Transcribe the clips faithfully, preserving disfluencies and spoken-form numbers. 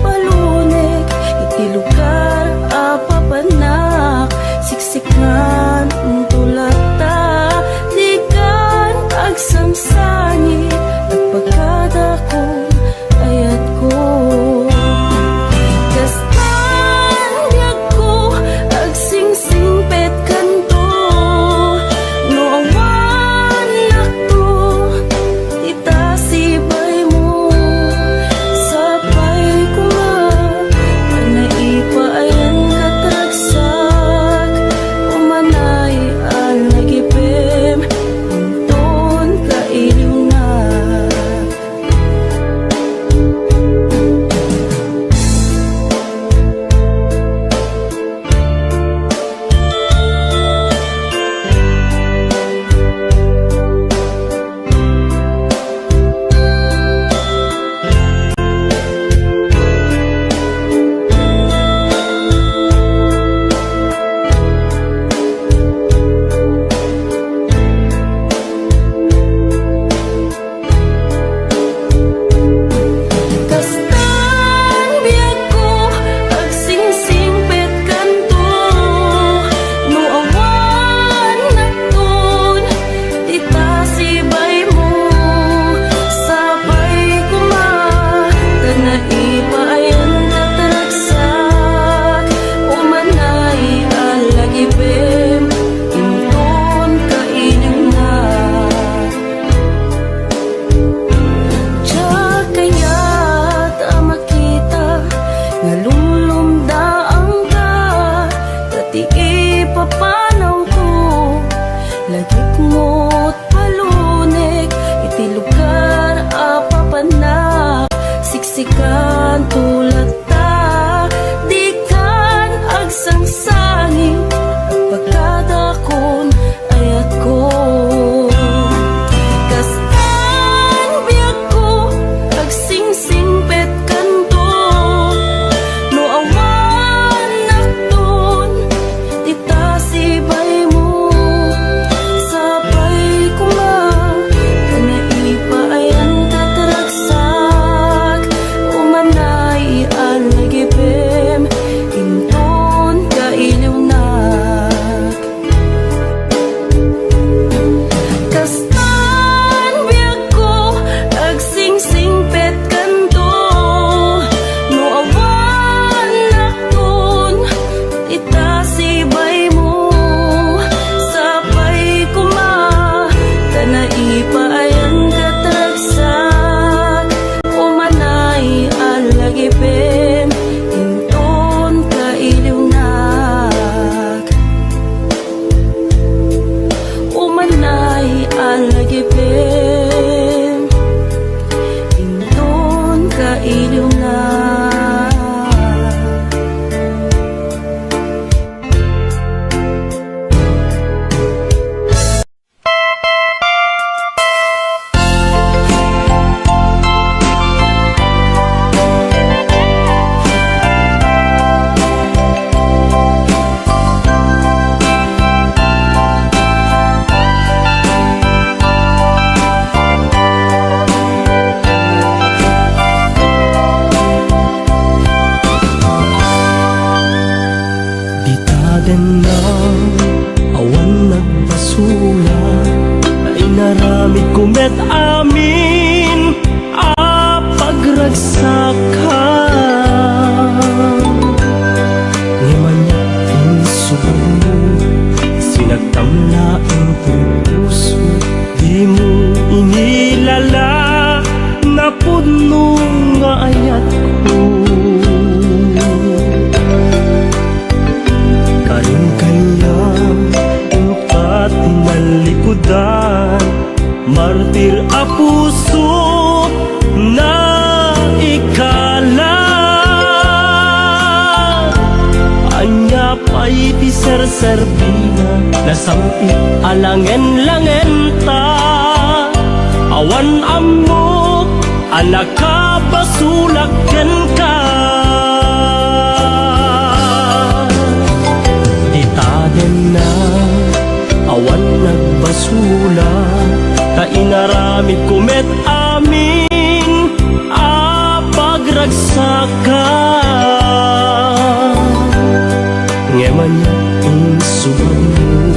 Palunek iti lugar a papanak, siksikan to latta, dikan agsangsangit, agpakadakon ayatko. Kastan biagko, agsingsingpetkanto, no awan nakto, ita sibaymo, sapay koma, ta naipaayannat ragsak, umanay a lagipem, inton kailiwnak. Kastan biagko, agsingsingpetkanto, no awan nakton, ita sibaymo, sapay koma, ta naipaayannat ragsak, umanay a lagipem, inton kailiwnak. Diak kayat a makita nga lumlumdaangka, ta ti ipapanawko, lagipmo't palunek iti lugar a papanak, siksikan to latta, dikan agsangsangit, agpakadakon ayatko. Kastan biagko, agsingsingpetkanto, no awan nakton, ita sibaymo, sapay koma, ta naipaayannat ragsak, umanay a lagipem, inton kailiwnak. Kastan biagko, agsingsingpetkanto, no awan nakton, ita sibaymo, sapay koma, ta naipaayannat ragsak, umanay a lagipem, inton kailiwnak. Umanay a lagipem, inton kailiwnak. Dita denna, awan nagbasolak, ta inaramidko met amin a pagragsakka. Ngem ania ti insubadmo, sinagtam laeng ti puso, dimo inilala, napudno nga ayatko. Karin kaniam, inka ti nalikudan, martir a puso, naikalat. Ania pay ti serserbina, nasam-it a langen-langenta. Awan ammok a nakabasolak kenka. Dita denna, awan nagbasolak, ta inaramidko met amin a pagragsakka. saka. Ngem ania insubagmo,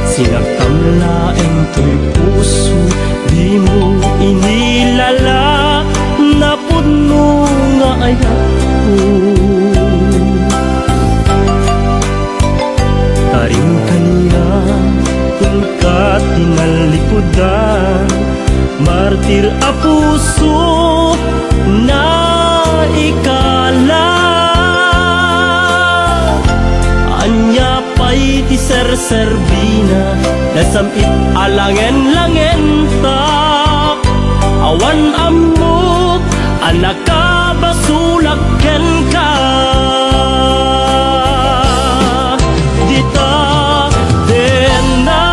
sinaktam laeng toy puso, dimo inilala, napudno nga ayatko. Karin kaniak, inka tinallikudan, martir a puso, naikala. Ania pay ti serserbina, nasam-it a langen-langenta, awan ammok a nakabasolak kenka. Dita, denna,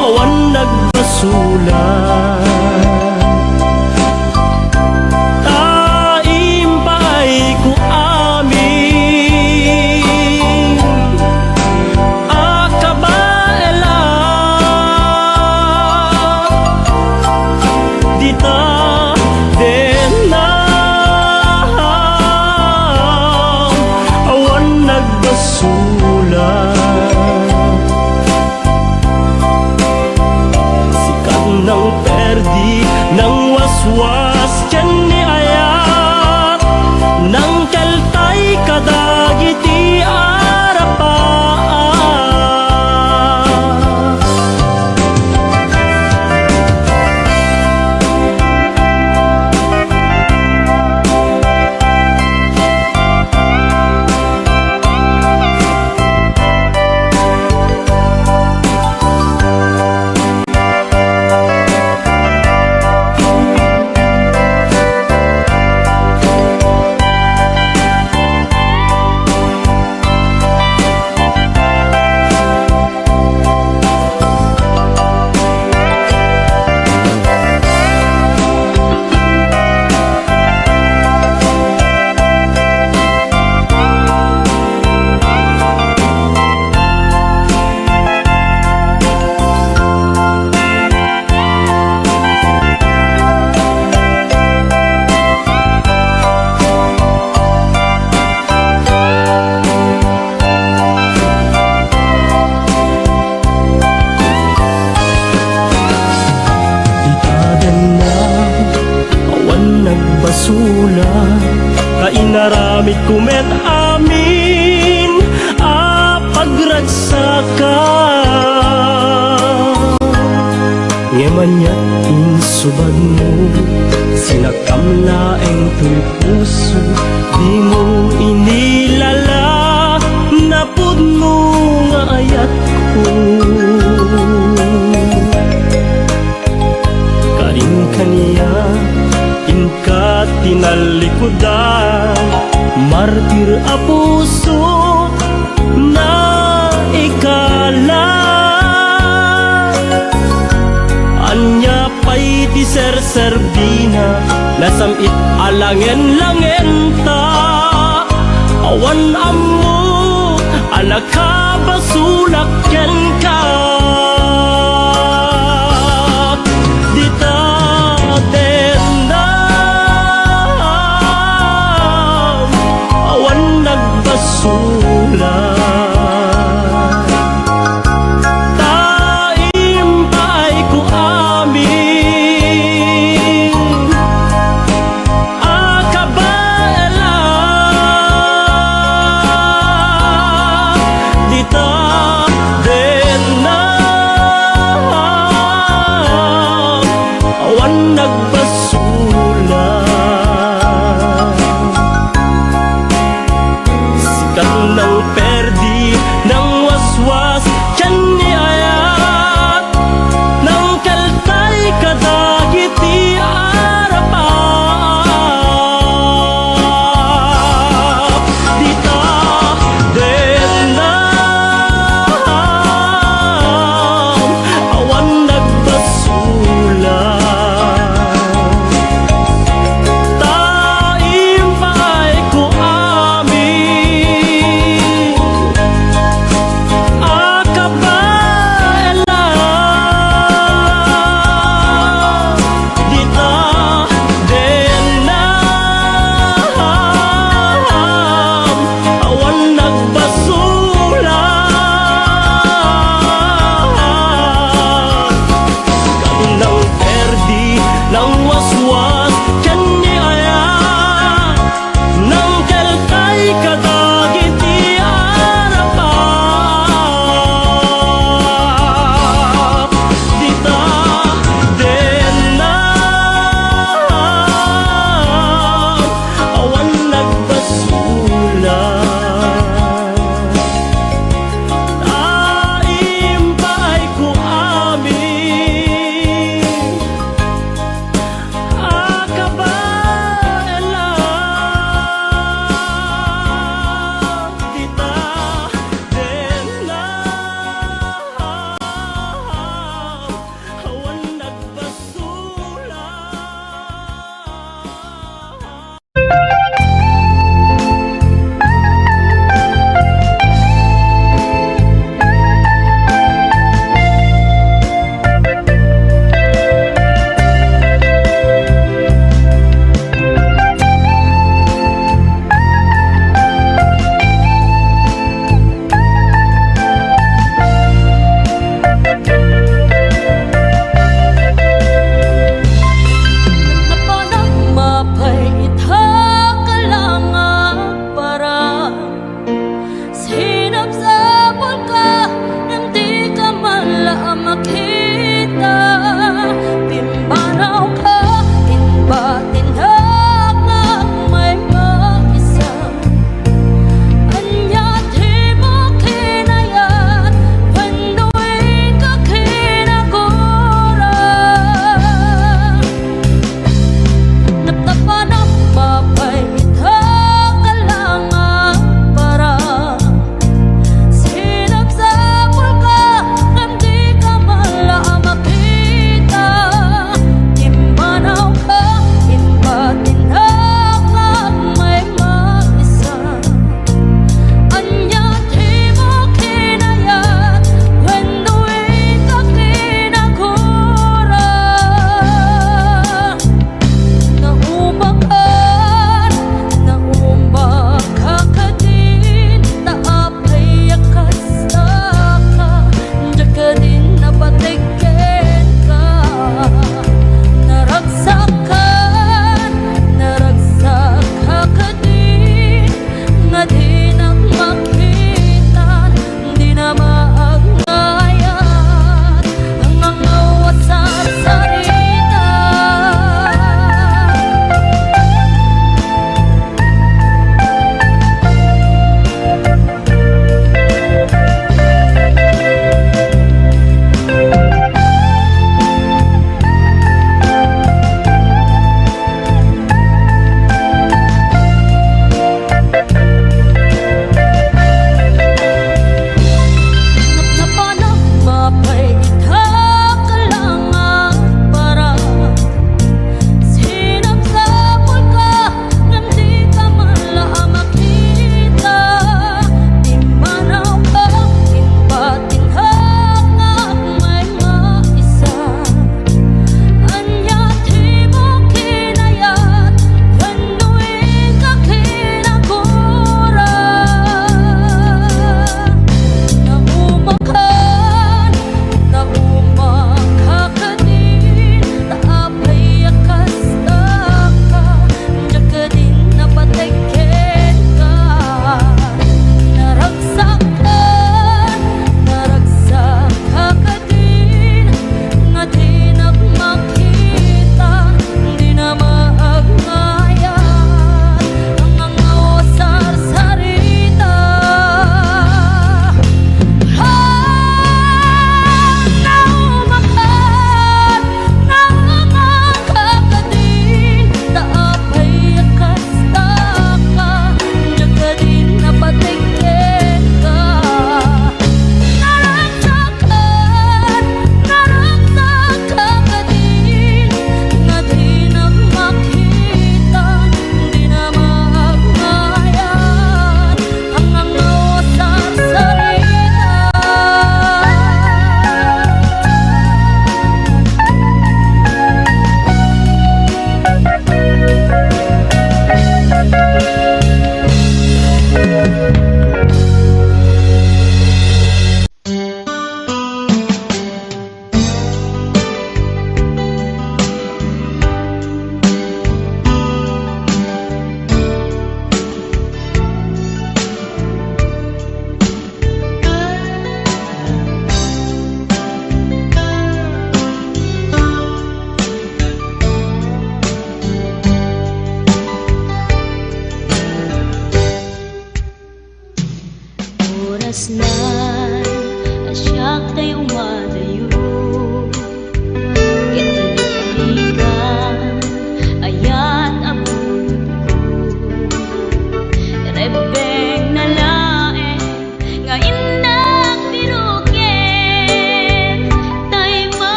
awan nagbasolak. Ta impaayko amin a kabaelan. Dita, denna, awan nagbasolak. Sikat nang perdi, nang waswas ken ni ayat, nang keltay kadagiti arapaak. Itaganna, awan nagbasolak, ta inaramidko met amin a pagragsakak. Ngem ania insubagmo, sinaktam laeng toy puso, dimo inilala, napudno nga ayatko. Karin kaniak, inka tinallikudan, martir a puso, naikala. Ania pay ti serserbina, nasam-it a langen-langenta, awan ammo a nakabasolak kenka. Dita, dennam, awan nagbasolak. Ta impaayko amin a kabaelan. Dita, dennam, awan nagbasolak. Sikat nang perdi, nang waswas, ken ni ayat, nang keltay kadagiti arapaak. Dita, dennam, awan nagbasolak.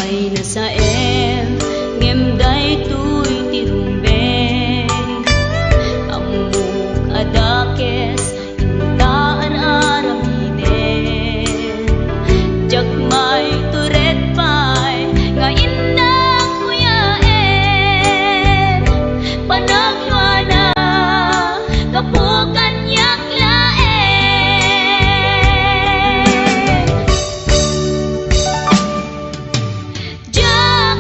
Ay nasaem, ngem daytoy ti rumbeng. Ammok a dakes, intaan aramiden. Diak maitured pay nga innak kuyaen. Panagluana, gapu kaniak laeng. Diak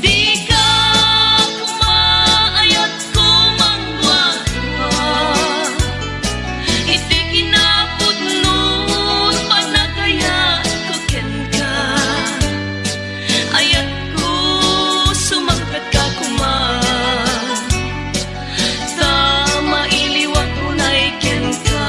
Dika koma, ayatko mangduadua. Iti kinapudno ti panagayatko kenka. Ayatko, sumangpetka koma. Ta mailiwak unay kenka.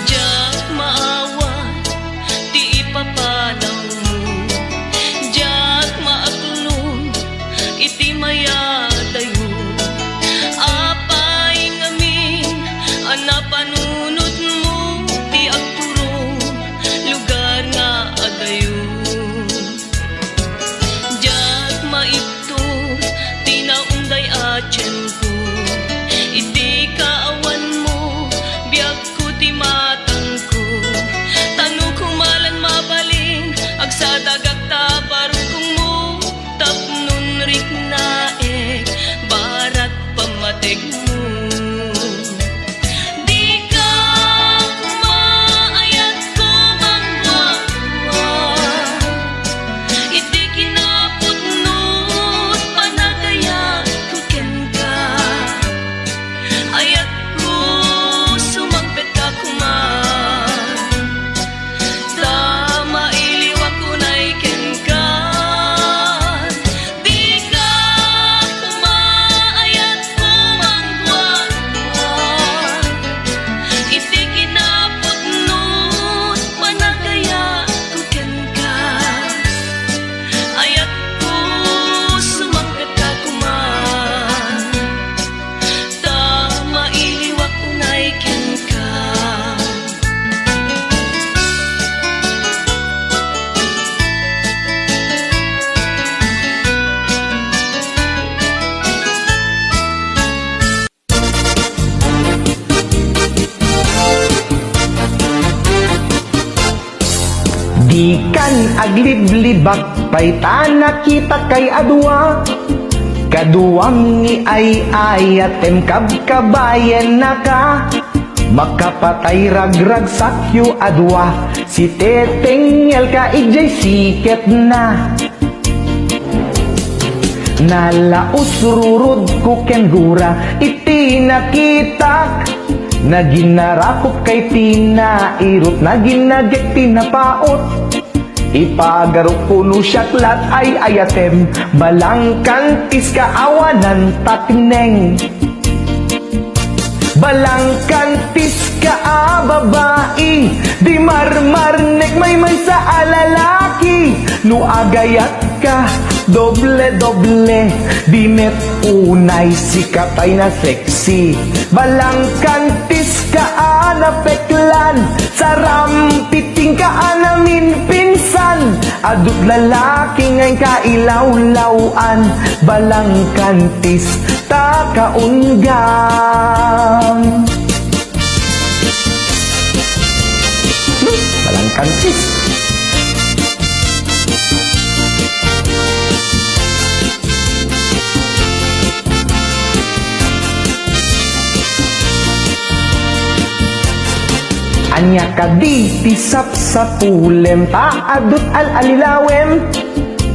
Diak maawat ti ipapanawmo, diak maaklon iti mayadayo. Apay ngamin a napanunotmo ti agturong lugar nga adayo. Diak maibtur ti naunday a tiempo. Iti kaawanmo, biagko ti matangko. Ta no koma lan mabalin, agsadagak ta barukongmo. Tapno riknaek, barat pammategmo. Dika koma, ayatko mangduadua. Iti kinapudno ti panagayatko kenka. Ayatko, sumangpetka koma. Ta mailiwak unay kenka. Dika koma, ayatko mangduadua. Iti kinapudno ti panagayatko kenka. Ayatko, sumangpetka koma. Ta mailiwak unay kenka. Dikan agliblibak pay ta nakitak kay a dua. Kaduam nga ay-ayatem, kabkabayennaka. Makapatay ragragsakyo a dua, sitetengelka idiay siketna. Nalausrurudko ken gura iti nakitak. Naginarakop kay ti nairut, naginagek ti napaut. Ipagarupko no siak lat ay-ayatem, balangkantiska awanan takneng. Balangkantiska a babai, di marmarnek maymaysa a lalaki. No agayatka, doble-doble, di met unay sika tay nasek- si. Balangkantiska a napeklan, sarampitingka a naminpinsan. Adu't lalaki nga inka ilawlaw-an, balangkantis ta kaunggam. Balangkantis. Ania kadi ti sapsapulem ta adu't al-alilawem?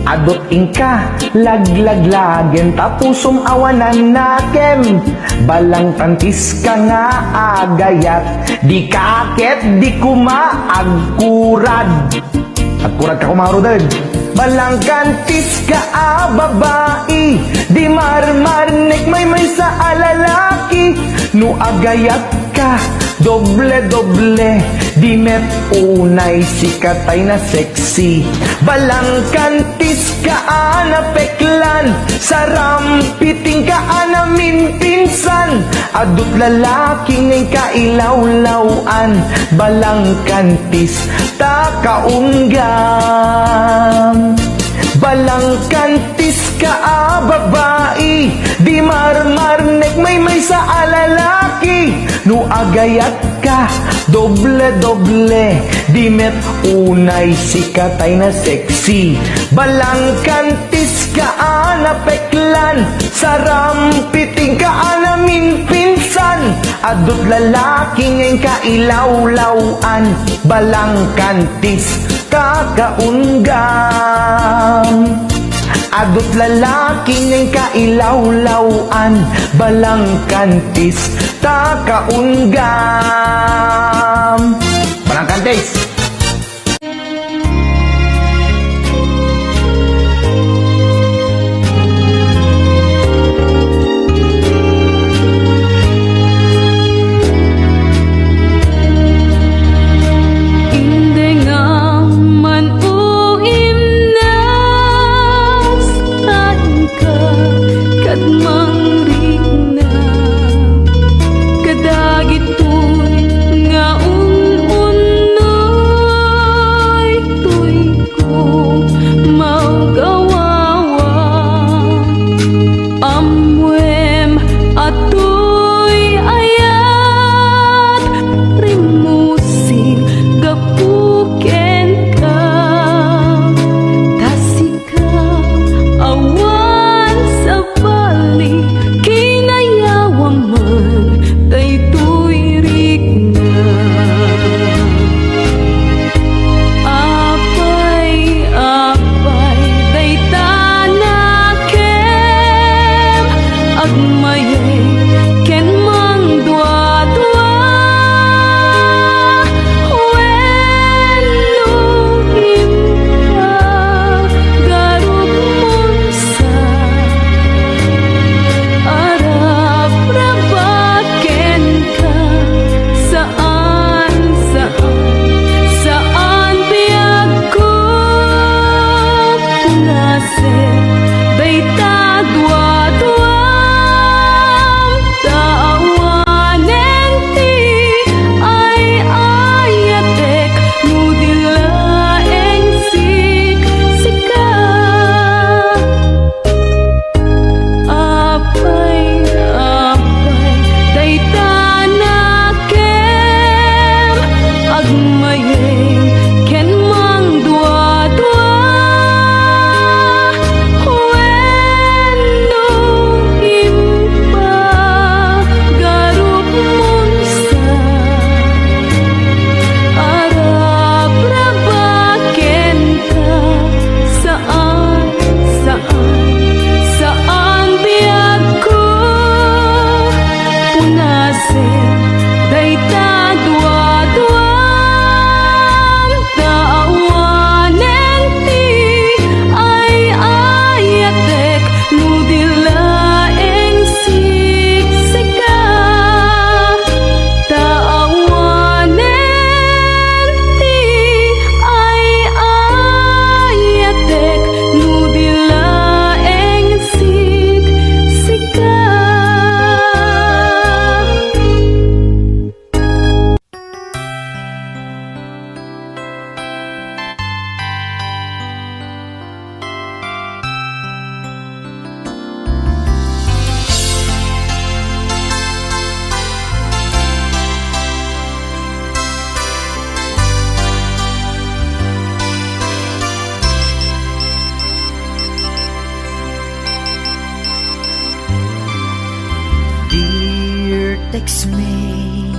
Adu't inka laglaglagem ta pusom awanan nakem. Balangkantiska nga agayat, dika ket di koma agkurad. Agkuradka koma ngaruden. Balangkantiska a babai, di marmarnek maymaysa a lalaki. No agayatka, doble-doble, di met unay sika tay nasek- si. Balangkantiska a napeklan, sarampitingka a naminpinsan. Adu't lalaki nga inka ilawlaw-an, balangkantis ta kaunggam. Balangkantis ka a babai, di marmarnek maymaysa a lalaki. No agayatka, doble-doble, di met unay sika tay na sexy. Balangkantis ka a napeklan, sarampiting ka a naminpinsan. Adu't lalaki nga inka ilawlaw-an, balangkantis ka kaunggam. Adu't lalaki nga inka ilawlaw-an, balangkantis ka kaunggam. Balangkantis! Indengam man, o Imnas, taenka ket mangrikna kadagitoy nga un-unnoy. Toy ko maugawawa. Ammoem a toy ayat, rimmusin gapu kenka. Ta sika, awan sabali, kinayawaman daytoy rikna. Apay, apay, dayta nakem, agmayeg ken mangduadua, wenno impagarupmon sa arapraba kenka. Saan, saan, saan biagko. Punasen dayta duaduam, ta awanen ti ay-ayatek no di laeng siksika. Apay, apay, dayta nakem, agmayeg ken mangduadua, wenno impagarupmon sa arapraba kenka. Saan, saan, saan biagko. Punasen dayta duaduam, ta awanen ti ay-ayatek no di laeng siksika. Ta awanen ti ay-ayatek no di laeng siksika. Dear textmate,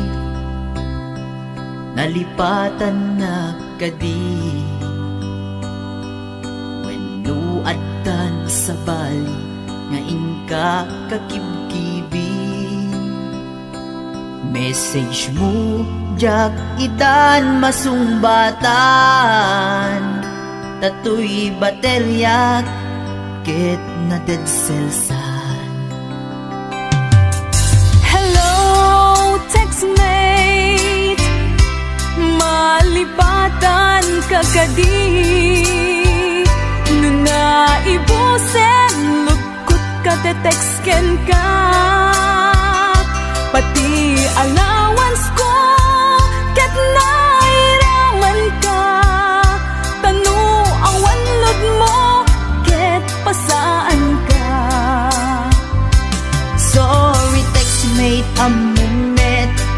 nalipatannak kadi? Wenno addan sabali nga inka kakibkibi? Message mo, diak itan masungbatan, ta toy bateliak ket na-dead cellsan. Hello, textmate! Malipatan ka kadi? No naibusen, lugkotka, te-text kenka. Pati allowance ko ket nairamanka. Ta no awan load mo,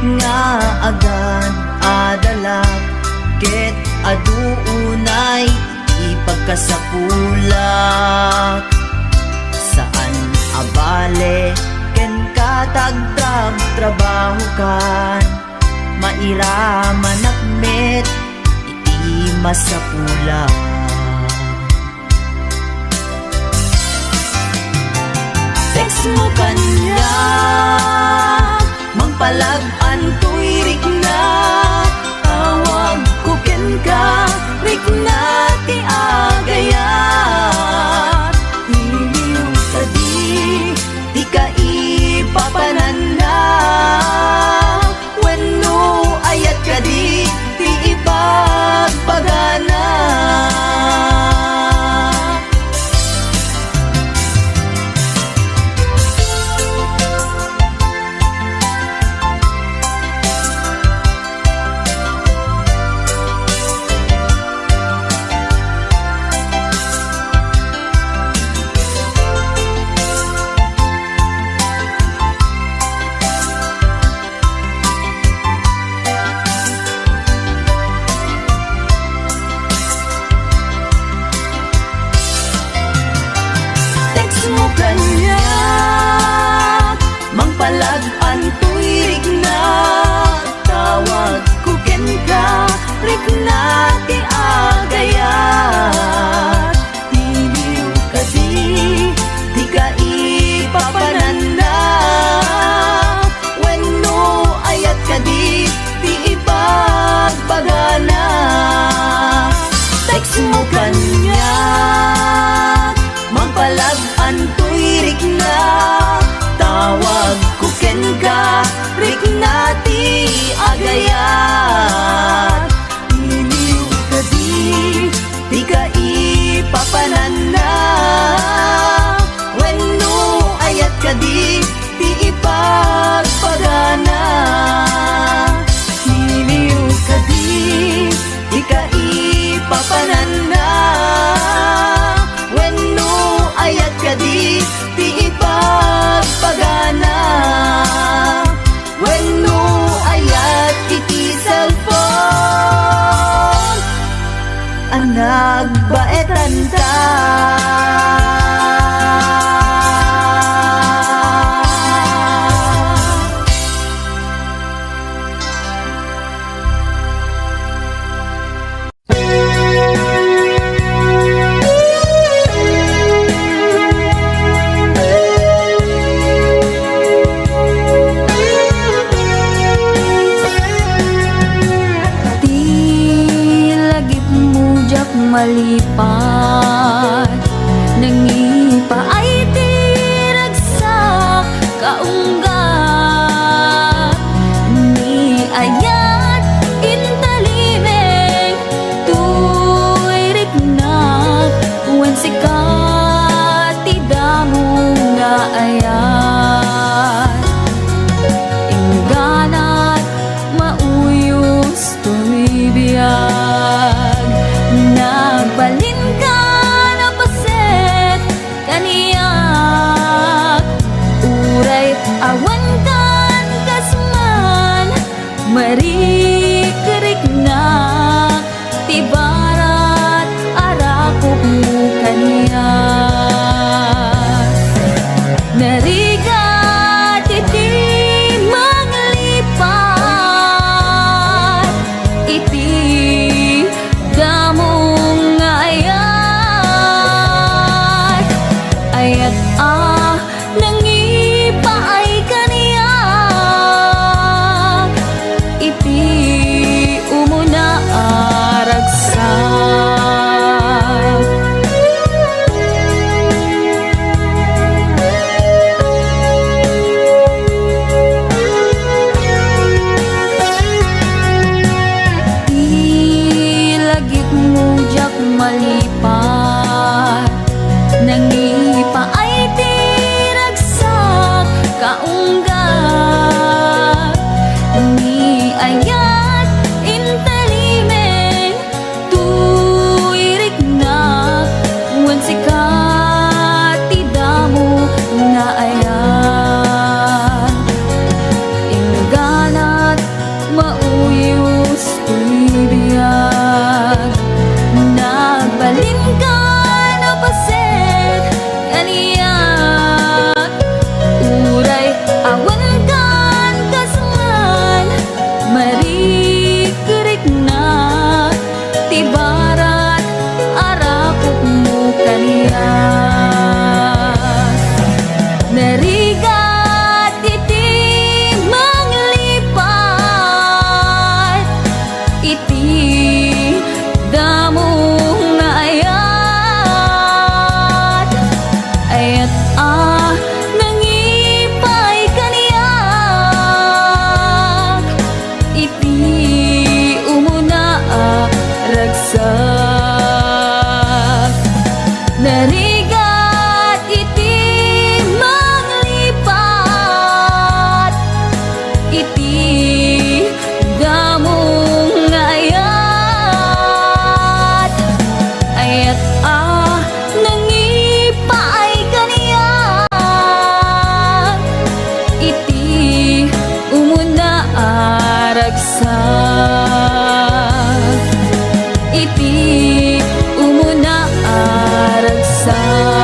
nga agad-adalak, ket adu unay ipagkasapulak. Saan a bale kenka ta agtrabtrabahokan, mairamanak met iti masapulak. Text mo kaniak, mangpalag-antoy rikna, tawagko kenka, rikna ti agayat. Iliw kadi ti kaipapananna, wenno ayat kadi ti ipagbagana. Text mo kaniak, mangpalag-antoy rikna, tawagko kenka, rikna ti agayat. Iliw kadi ti kaipapananna, wenno ayat kadi ti ibagbagana. Text mo kaniak, mangpalag-antoy rikna, tawagko kenka, rikna ti agayat. Iliw kadi ti kaipapananna, wenno ayat kadi ti ipagbagana. Iliw kadi ti kaipapananna, wenno ayat kadi ti ipagbagana. Wenno ayat iti cellphone a nagbaetanta. Ti lagipmo diak malipat, nangipaay ti ragsak kaunggat. Ni ayat intalimeng toy riknak, wen sika ti damo nga ayat. Ingganat mauyos toy biag, nagbalinka a paset kaniak. Uray awankan kas man, mari Damong nga ayat, ayat a nangipaay kaniak iti umuna a ragsak, iti umuna a ragsak.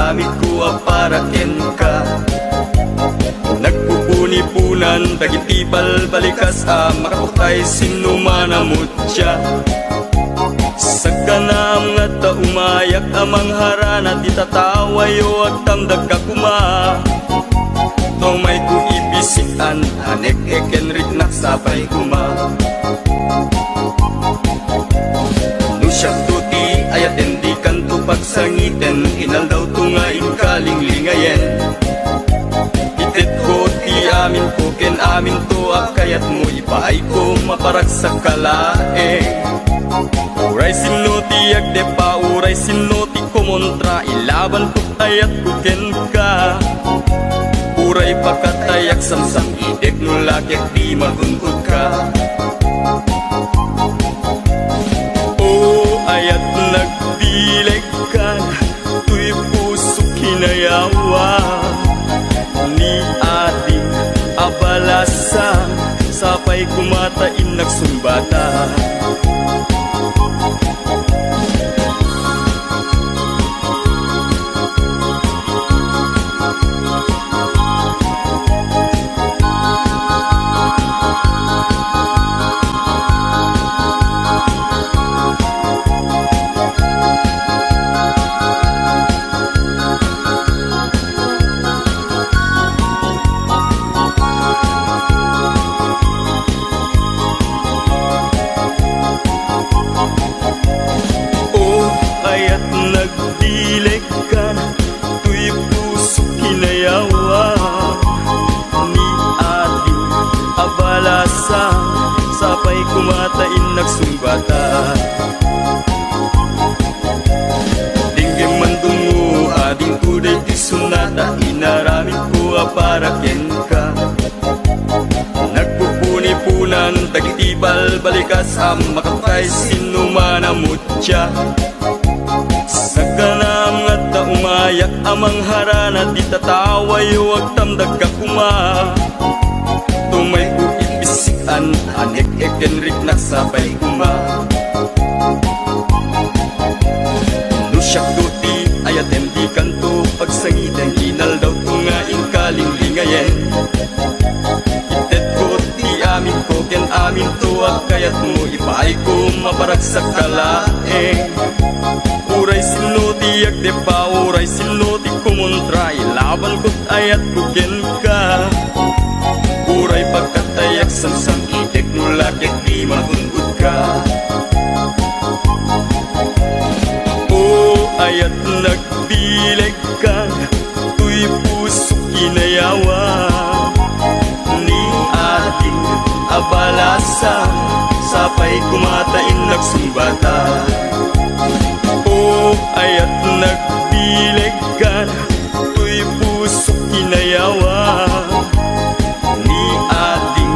Aramidko a para kenka. Nagpupunipunan dagiti balbalikas a makapatay sinno man a mutya. Sakkanam nga adda umayak a mangharana ti tatawayo, agtamdagka koma. Tumayko ipisik-an, anek-ek ken riknak sapay koma. No siakto ti ayaten, dikanto pagsangiten, inaldawto nga inkalinglingayen. Itetko ti aminko ken aminto a kayatmo, ipaayko maparagsak ka laeng. Uray sinno ti agdeppa, uray sinno ti kumontra, ilabanko ayatko kenka. Uray pakatayak samsam-idek no lakek ti magun-odka. O ayat, nagbilegkan, toy puso kinayawa. Ni ading a balasang, sapay koma ta innak sungbatan. O ayat, nagbilegkan, toy puso kinayawa. Ni ading a balasang, sapay koma ta innak sungbatan. Denggem man dungngo, adingko daytoy sonata, inaramidko a para kenka. Nagpupunipunan dagiti balbalikas a makapatay sinno man a mutya. Sakkanam nga adda umayak a mangharana ti tatawayo, agtamdagka koma. Tumayko ipisik-an, anek-ek ken riknak sapay koma. No siakto ti ayaten, dikanto pagsangiten, inaldawto nga inkalinglingayen. Itetko ti aminko ken aminto a kayatmo, ipaayko maparagsak ka laeng. Uray sinno ti agdeppa, uray sinno ti kumontra, ilabanko ayatko kenka. Uray pakatayak samsam-idek no lakek ti magun-odka. O ayat, nagbilegkan, toy puso kinayawa. Ni ading a balasang, sapay koma ta innak sungbatan. O ayat, nagbilegkan, toy puso kinayawa. Ni ading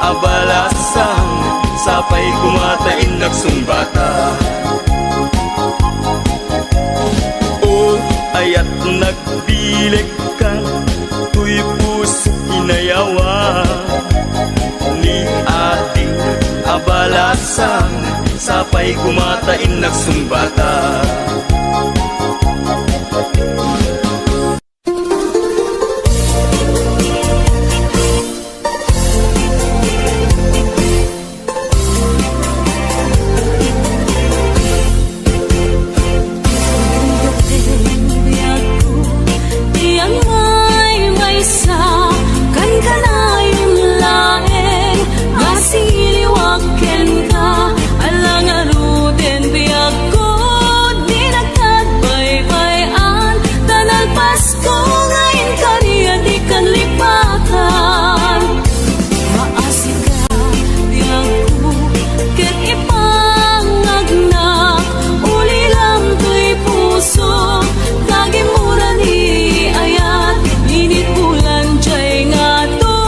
a balasang, sapay koma ta innak sungbatan. O ayat, nagbilegkan, toy puso kinayawa. Ni ading a balasang, sapay koma ta innak sungbatan. Ko nga inkari a dikan lipatan, maasika, biagko, ket ipangagnak, ulilam toy puso, tagimmuran ni ayat, init ulan jay ngato,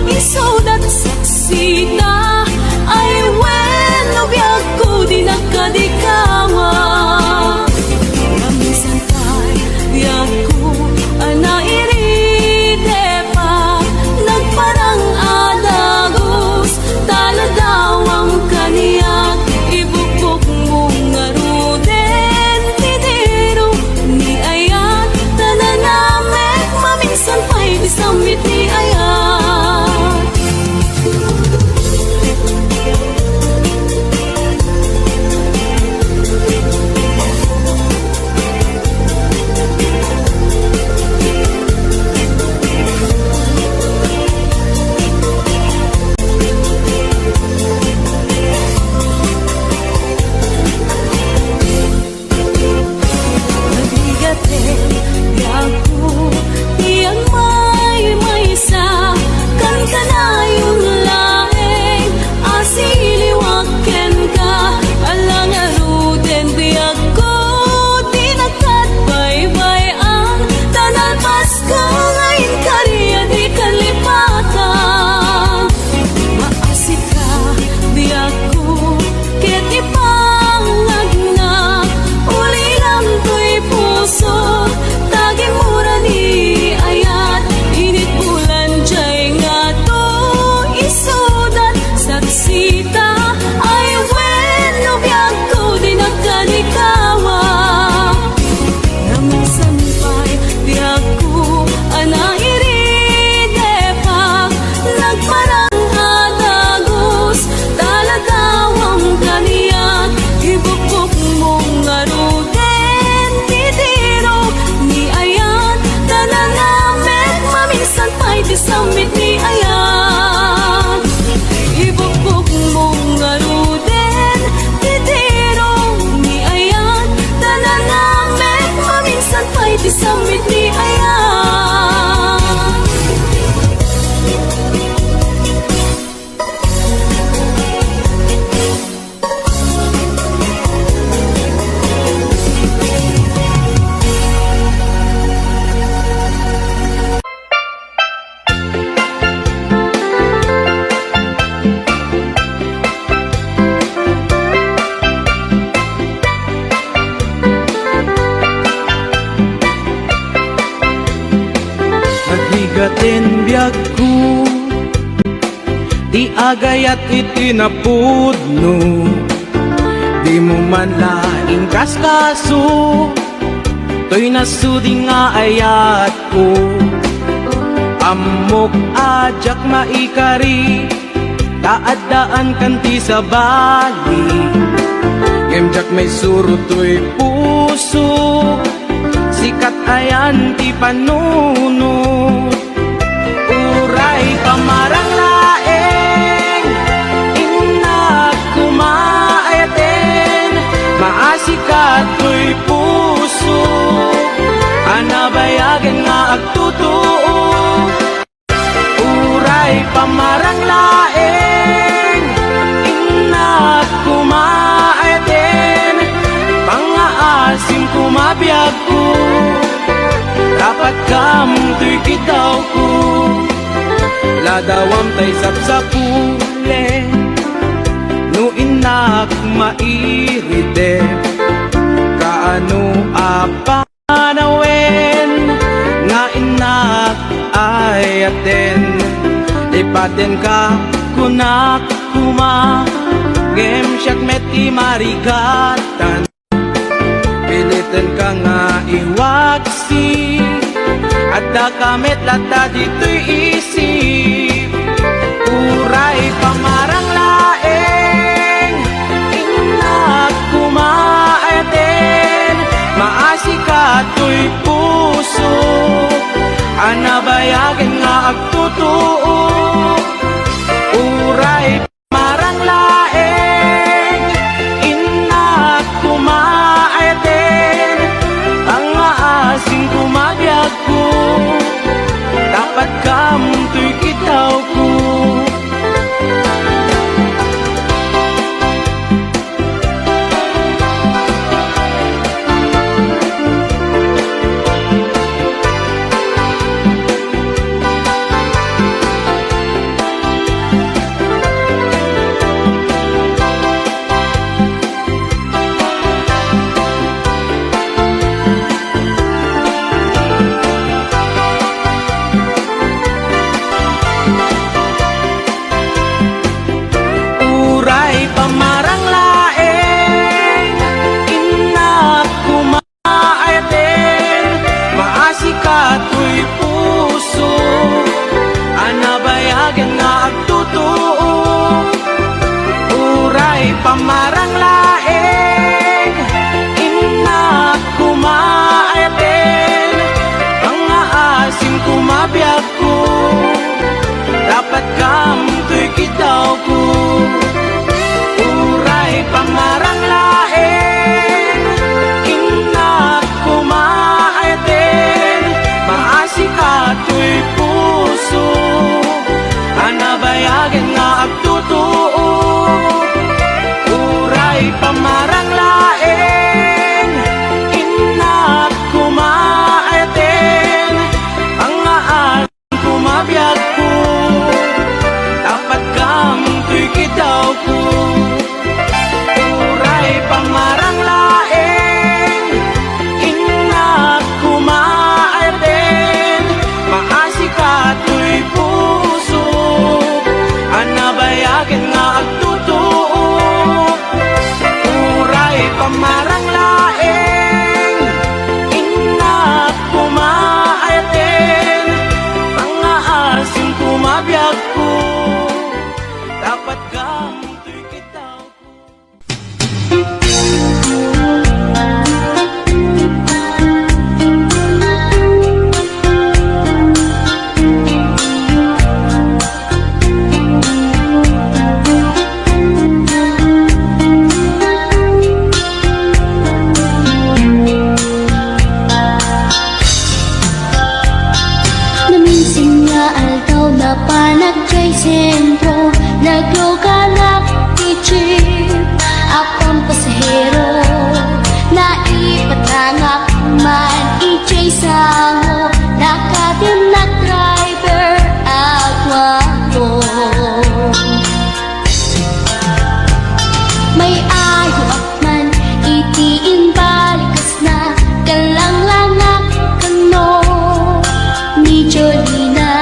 isudat saksita, ay wenno biagko, dinak kadikawa. Mamisan pay, biagko, a Katen biagko, ti agayat iti napudno, dimo man la inkaskaso, toy nasudi nga ayatko. Ammok a diak maikari, ta addaan kan ti sabali, ngem diak maisuro toy puso, sikat ayan ti panunot. Uray pamarang laeng, innak koma ayaten, maasikat toy puso, a nabayagen nga agtutuo. Uray pamarang laeng, innak koma ayaten, pangngaasim koma biagko, dapat kam toy kidawko. Ladawam tay sapsapulek, no innak mairite, kaano a panawen nga innak ayaten? Ipatenka, kunak koma, ngem siak met ti marigatan. Pilitenka nga iwaksi, addaka met latta ditoy isip. Uray pamarang laeng, innak koma ayaten, maasikat toy puso, a nabayagen nga agtutuo. Uray pamarang laeng, innak koma ayaten, pangngaasim koma biagko, dapat kam toy kidawko. Uray pamarang laeng, innak koma ayaten, maasikat toy puso, a nabayagen nga agtutuo. Uray pamarang laeng, innak koma ayaten, pangngaasim koma biagko, dapat kam toy kidawko. Uray pamarang laeng, innak koma ayaten, maasikat toy puso, a nabayagen nga agtutuo. Uray pamarang laeng, innak koma ayaten, pangngaasim koma biagko, dapat kam toy kidawko. Uray pamarang laeng, innak koma ayaten, maasikat toy puso, a nabayagen nga agtutuo. Uray pamarang laeng, innak koma ayaten, pangngaasim koma biagko, dapat kam toy kidawko. Naminsan nga aldaw, napanak jay sentro, nagluganak ti jeep a pampasahero. Naipatangak man ijay sango, nakadinnak driver a guapo. May ayoak man iti imbalikasna, kallanglangak kano ni Jolina.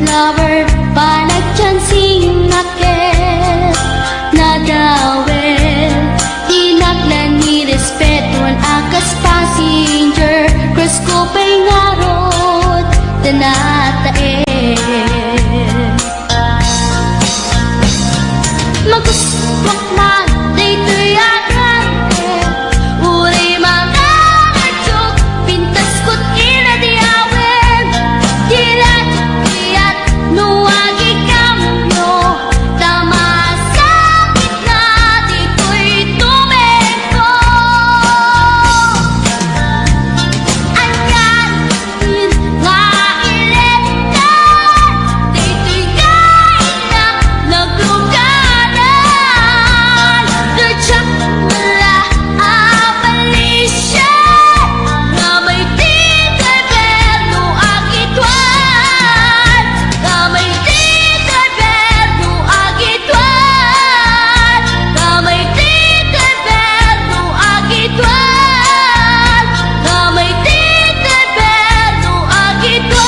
Lover, panagchansingnak ket nadawel. Dinak la ni respeton a kas passenger. Crush ko pay ngarud, ta natae. Magustuak man daytoy a grande, uray mangangayog, pintas ket ina di awit. Di la kayat no agikambio, ta masakit na ditoy tumengko. Anian nga ilenta, ditoy nga innak naglugadan. Diak la a balisian, nga may titibel no agituan, nga may titibel no agituan, nga may titibel no agituan, nga may titibel no agituan.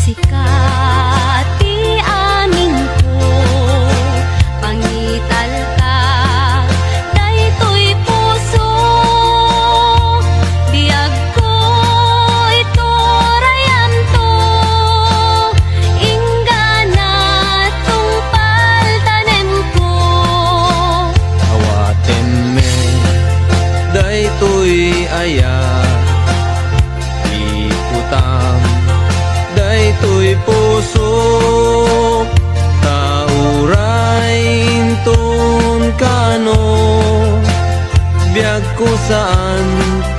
Sika ti amingko, pangitalka daytoy puso. Biagko, iturayamto, inggana tungpal tanemko. Awatenmi daytoy ayat. Ikutam daytoy puso, ta uray inton kano, biagko saan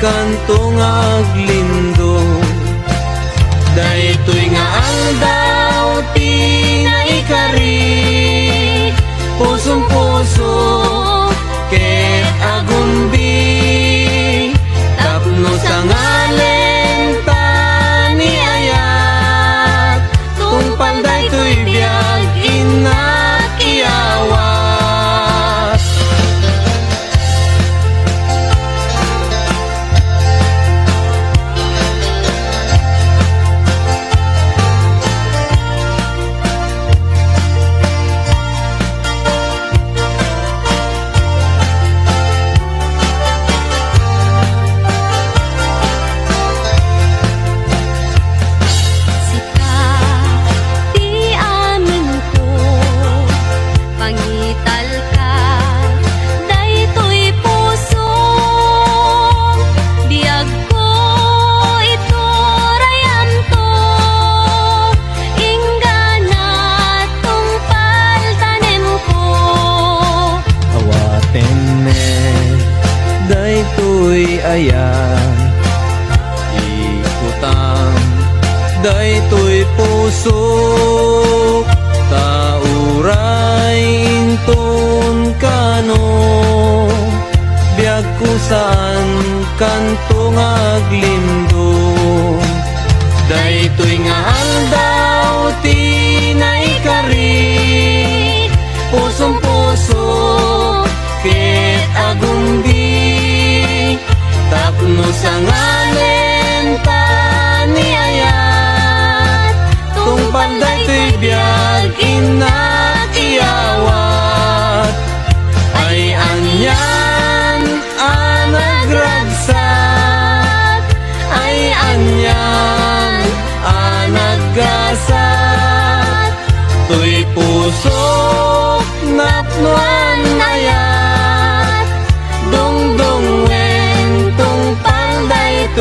kanto nga aglindong. Daytoy nga aldaw ti naikari, pusong puso ket agumbi. Tapno sangalen ta ni ayat, tungpal daytoy biag innak iyawat. Sika ti amingko, pangitalka daytoy puso. Biagko, iturayamto, inggana tungpal tanemko. Awatenmi daytoy ayat, ikutam daytoy puso, ta uray inton kano, biagko saan kanto nga aglindong. Daytoy nga aldaw ti naikari, pusong puso ket agumbi. Tapno sangalen ta ni ayat, tungpal daytoy biag innak iyawat. Ay anian a nagragsak, ay anian a naggasat, toy pusok napnoan ayat, dungdungwen tungpal daytoy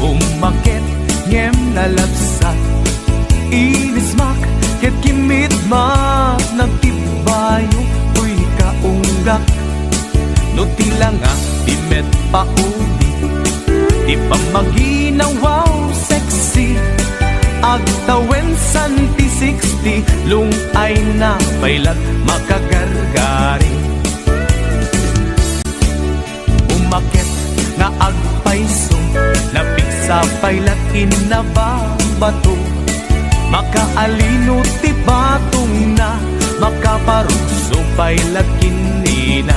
Umaket ngem nalabsat. Inismak ket kimmit met nagtibbayo toy kaunggak. No ti langa, di met paudi. Ti pammaginawaw sexy. Agtawen Santi sixty, lung-ayna pay lat makagargari. Umaket nga agpayso, napigsa pay lat innababato. Makaalino ti patongna, makaparugso pay lat ken nina.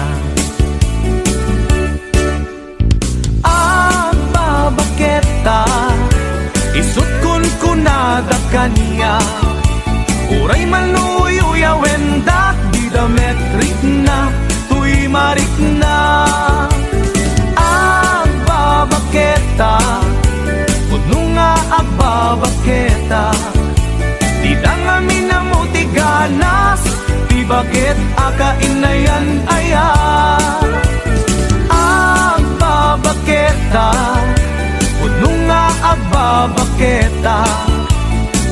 Agbabaketa, isut' kunkunada kaniak. Uray man no uy-uyawendak, dida met rikna, toy marikna. Agbabaketa, pudno nga agbabaketa. Dida ngamin ammo ti ganas, ti baket a kainayan aya. Agbabaketa, pudno nga agbabaketa.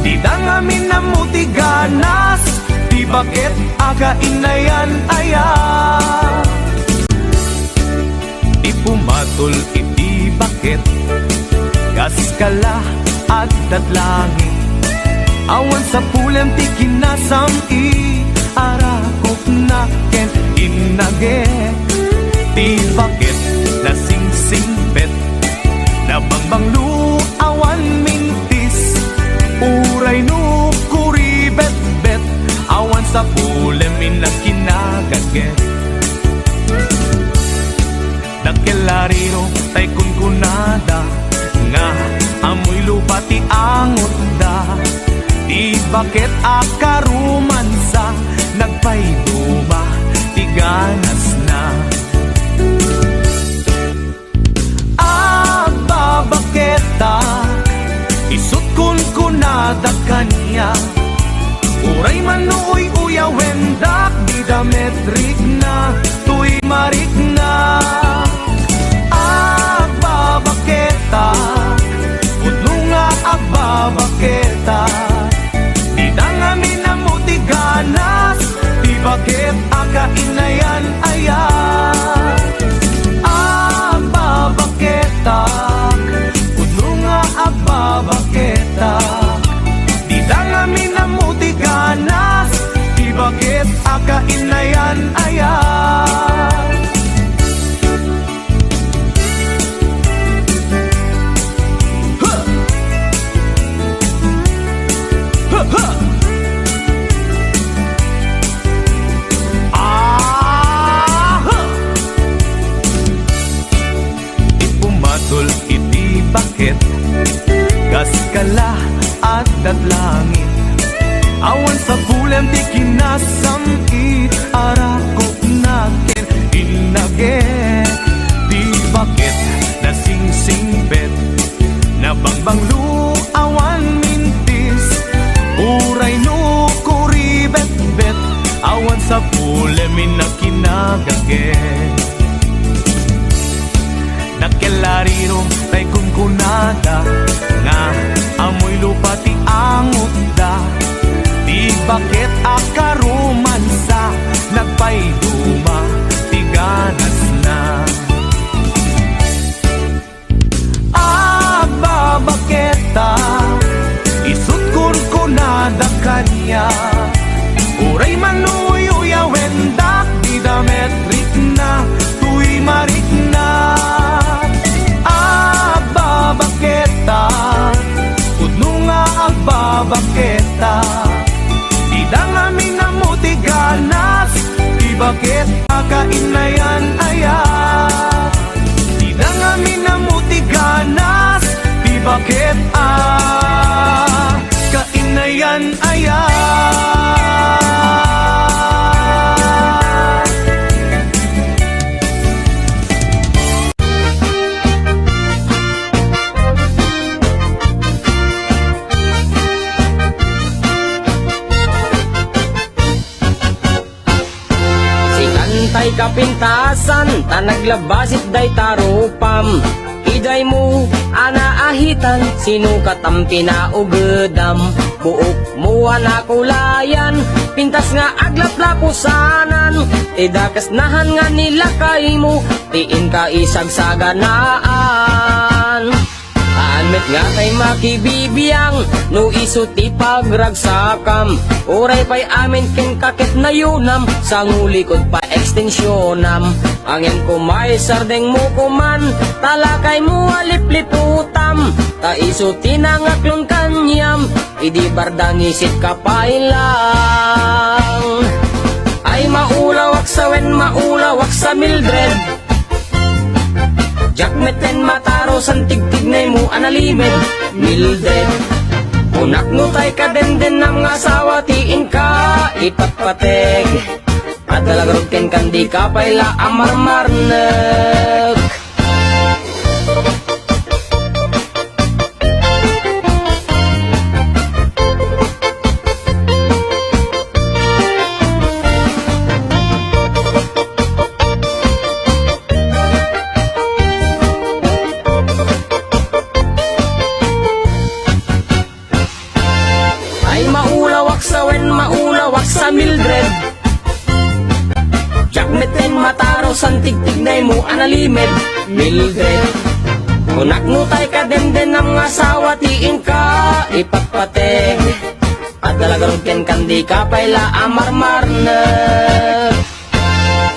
Dida ngamin ammo ti ganas, ti baket a kainayan aya. Ti pumatol iti baket, kas kala addat langit. Awan sapulem ti kinasam-it, arakopna ken innagek. Ti baket nasingsingpet, nabangbanglo awan mintis. Uray no kuribetbet, awan sapulem innak kinagagek. Dakkel a riro tay kunkunada nga ammoy lupa ti angotda. Ti baket a karomansa, nagpayduma ti ganasna. Agbabaketa, isut' kunkunada kaniak. Uray man no uy-uyawendak, dida met rikna, toy marikna. Agbabaketa, pudno nga agbabaketa. Dida ngamin ammo ti ganas, ti baket a kainayan aya. Agbabaketa, pudno nga agbabaketa. Dida ngamin ammo ti ganas, ti baket a kainayan aya. Ti pumatol iti baket, kas kala addat langit. Awan sapulem ti kinasam-it, arakopna ken innagek. Ti baket nasingsingpet, nabangbanglo awan mintis. Uray no kuribetbet, awan sapulem innak kinagagek. Dakkel a riro tay kunkunada nga ammoy lupa ti angotda. Ti baket a karomansa, nagpayduma ti ganasna. Agbabaketa, isut' kunkunada kaniak. Uray man no uy-uyawendak, dida met rikna, toy marikna. Agbabaketa, pudno nga agbabaketa. Dida ngamin ammo ti ganas, ti baket a kainayan aya. Dida ngamin ammo ti ganas, ti baket a kainayan aya. Sikan tay kapintasan, ta naglabasit dayta rupam. Idaymo a Hitan, sino katam pinaugedam? Buok mo a nakulayan, pintas nga aglaplapusanan. Ti dakes nahan nga nilakaymo, ti inka isagsaganaan. Haan met nga tay makibibiang, no isu ti pagragsakam. Uray pay amin kenka ket nayunam, sangulikod pa extensionam. Ngem koma isardengmo koman, ta lakaymo a lipliputam, ta isu ti nangaklon kaniam, idi bardangisit ka pay lang. Ay maulawak sa wen, maulawak sa Mildred. Diak metten mataro san tigtignaymo a nalimed, Mildred. Kunak no tay kadendennam nga asawa ti inka ipatpateg. Adda la garud kenka, dika pay la a marmarnek. Ay maulawak sa wen, maulawak sa Mildred. Diak metten mataro san tigtignaymo a nalimed, Mildred. Kunak no tay kadendennam nga asawa ti inka ipatpateg. Adda la garud kenka, dika pay la a marmarnek.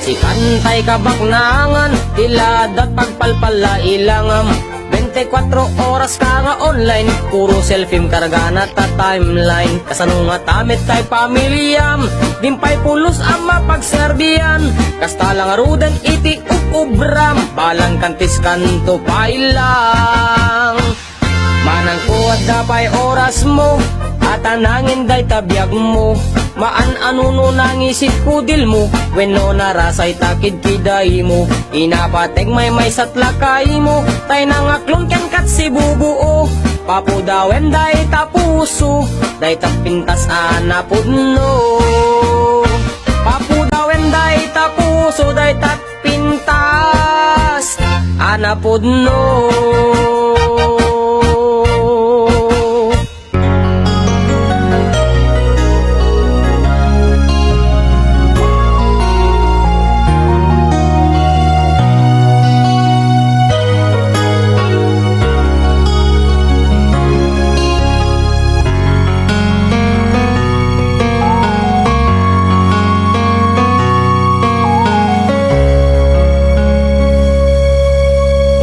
Sikan tay kabaknangan, ti ladat pagpalpalla ilangam. Bente kuatro oras ka nga online, puro selfiem kargana ta timeline. Kasano ngata met tay pamiliam, din pay pulos a mapagserbian. Kasta la ngaruden iti ub-ubram, balang kantiskanto pay lang. Manangko, adda pay orasmo, a tanangen dayta biagmo. Maan a nuno nangisit kudilmo, wenno narasay ta kidkidaymo. Inapateg maymaysat lakaymo, tay nangaklon kenka ti bubuo. Papudawen dayta puso, dayta pintas a napudno. Papudawen dayta puso, dayta pintas a napudno.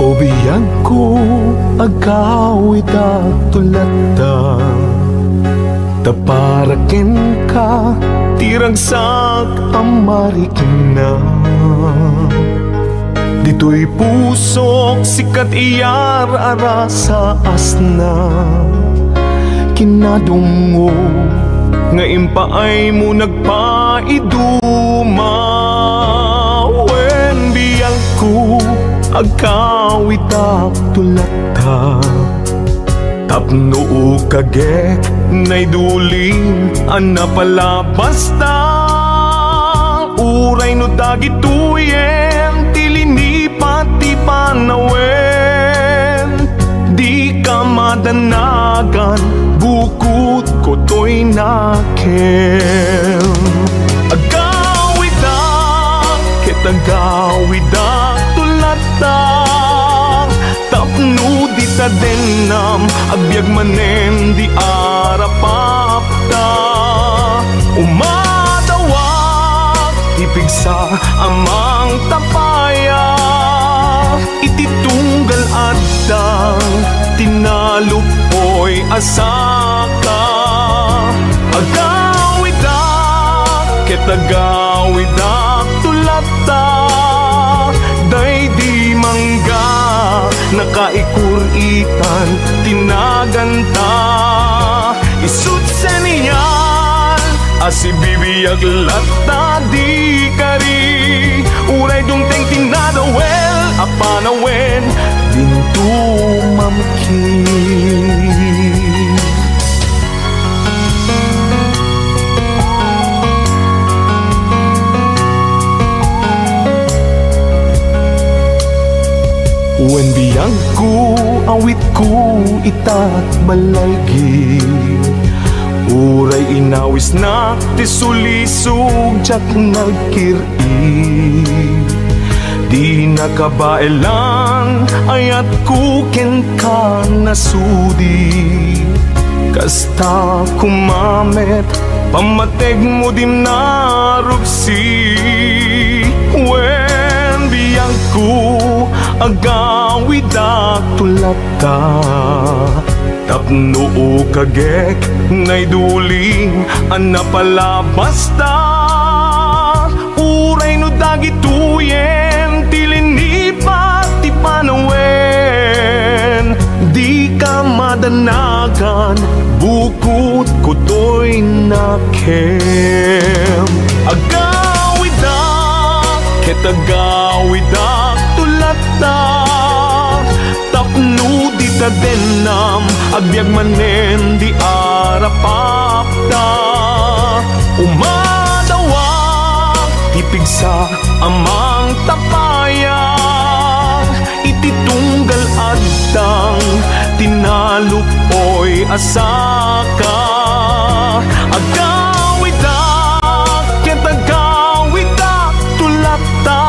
O biagko, agawidak ti latta, ta para kenka ti ragsak a marikna. Ditoy pusok, sika ti ar-arasa, asna kinadumngop nga impaaymo nagpaiduma. Wen biagko, agawidak ti latta, tapno ukagek naidulin a napalabasta. Uray no dagitoyen ti linipat ti panawen, dika madanagan, bukod ko toy nakem. Agawidak ket agawidak ti latta, tapno dita dennam, agbiag manen di arapapta. Umadawak ti pigsa a mangtapaya, iti tunggal adda ti naluppoy a saka. Agawidak ket agawidak ti latta, daydi mangga nakaikurit-itan ti naganta. Isu't senial a sibibiag latta di kari, uray dumteng ti nadawel a panawen, dinto mamkin. Wen biagko, Awitko itat balaygi. Uray inawisnak ti sulisog, diak nagkir-i. Di nakabaelan, ayatko kenka nasudi. Kasta koma met, pammategmo di narugsi. Wen biagko, agawidak ti latta. Tapno ukagek, naiduling a napalabasta. Uray no dagitoyen ti linipat ti panawen, dika madanagan, bukotko toy nakem. Agawidak ket agawidak ti latta, tapno dita dennam, agbiag manen di arapapta. Umadawak ti pigsa a mangtapayang iti tunggal addang tinaluk-oy a saka. Agawidak ket agawidak ti latta,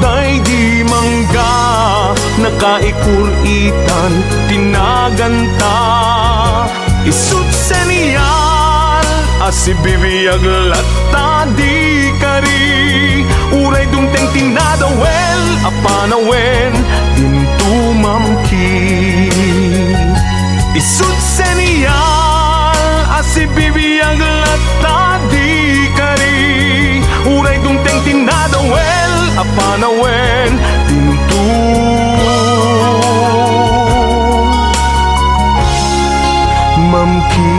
daydi mangga nakaikur-itan ti naganta. Isut' senyal a sibibiag latta di kari, uray dumteng ti nadawel a panawen, dinto mamki. Isut' senyal a sibibiag latta di kari, uray dumteng ti nadawel a panawen, dinto mamki.